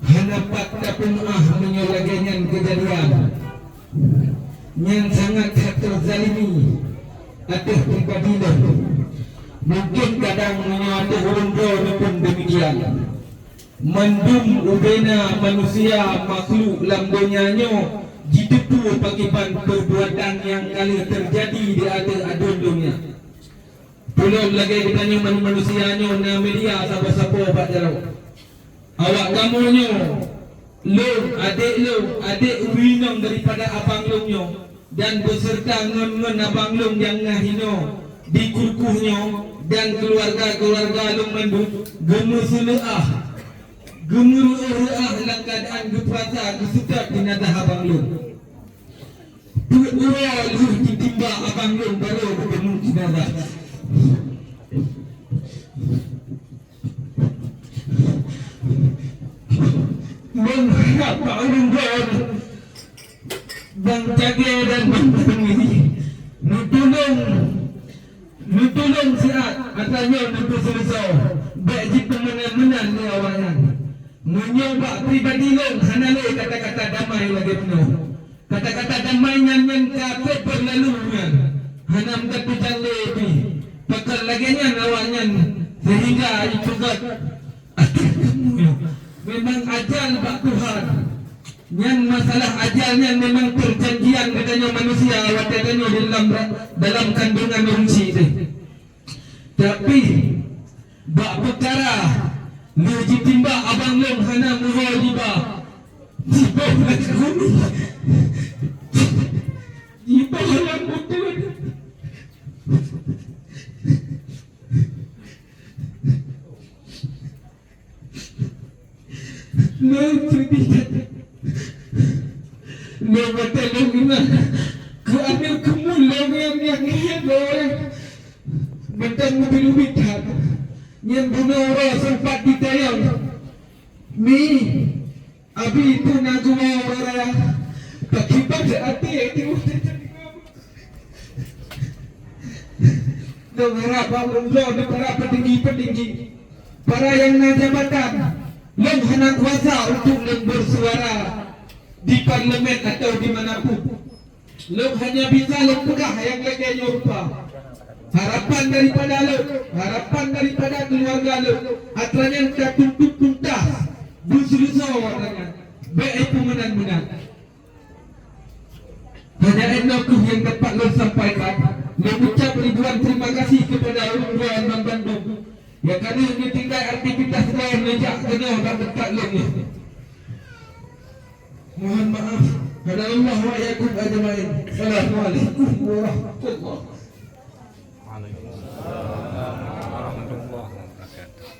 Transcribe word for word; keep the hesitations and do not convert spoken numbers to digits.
Hana pat tapeumeu'ah meunyoe lagée nyan keujadian. Nyan sangat that teuzalimi ateueh pribadi lôn. Mungken kadang meunyoe ateueh ureuëng droe neupeue deumikian. Mandum ubena manusia makhluk lam donya nyoe jiteupeue pakriban peurbuatan nyang ka lheueh teujadi di ateueh aduen donya. Peulom lagée geutanyoe manu-, manusia nyoe na media sapo-sapo bak jaroe. Awak kamoe nyoe, lôn, adék lôn, adék ureuëng inong daripada abang lôn nyoe, dan beserta ngon-ngon abang lôn nyang na hinoe di Krukoh nyoe, dan keuluwarga-keuluwarga lôn mandum geumeuseuleukah, geumeureuah-reuah lam keuadaan geupuasa geuseutôt dinazah abang lôn. Peuet uroe lheueh jitimbak abang lôn barô geuteumu jinazah. Lôn harab bak ureuëng droe, Bang Cagée dan Bang Tarmizi, neutulông, neutulông siat atra nyoe neupeuseuleusoe, bék jipeumeunan-meunan lé awaknyan. Meunyoe bak pribadi lôn hana lé kata-kata damai lagée nyoe. Kata-kata damai nyan, nyan ka treb beurlalu nyan, hana meuteujak lé pih. Pakon lagée nyan awaknyan seuhingga jipeugét ateueh kamoe nyoe. Memang ajal bak Tuhan. Nyan masalah ajal nyan memang peujanjian geutanyoe manusia watée tanyoe di dalam, dalam kandungan ureuëng syiek teuh. Tapi, bak peukara lheueh jitimbak abang lôn hana meuho jiba, jiboh lam gumi. Jiboh lam buteuen. Lôn seudeh that. Lôn watée lôn ingat keu aneuk keumuen lôn nyang, nyang lhée lôn, mantong meubiet-biet that. Nyan bunoe uroe seumpat jitanyong, "Mi, Abi peue na geuwoe uroe raya?" Pakriban até tiweuh teudeungoe. Lôn harab bak ulôn droe para peutinggi-peutinggi, para nyang na jabatan, lôn hana kuasa untuk lôn beusuara di parlemen atawa di mana pun. Lôn hanya bisa lôn peugah nyang lagée nyoe rupa. Harapan daripada lôn, harapan daripada keuluwarga lôn, atra nyan ka tuntot tuntas beuseuleusoe atra nyan. Bék ipeumeunan-meunan. Hanya inoe kheueh nyang dapat lôn sampaikan. Lôn ucap ribuan terima kasih kepada ulôn droe banmandum nyang ka lheueh neutinggai aktivitas droe neujak keunoe bak teumpat lôn nyoe. Mohon maaf. Hadanallahu wa iyyakum ajmain. Assalamualaikum warahmatullahi. Waalaikumsalam warahmatullahi wabarakatuh.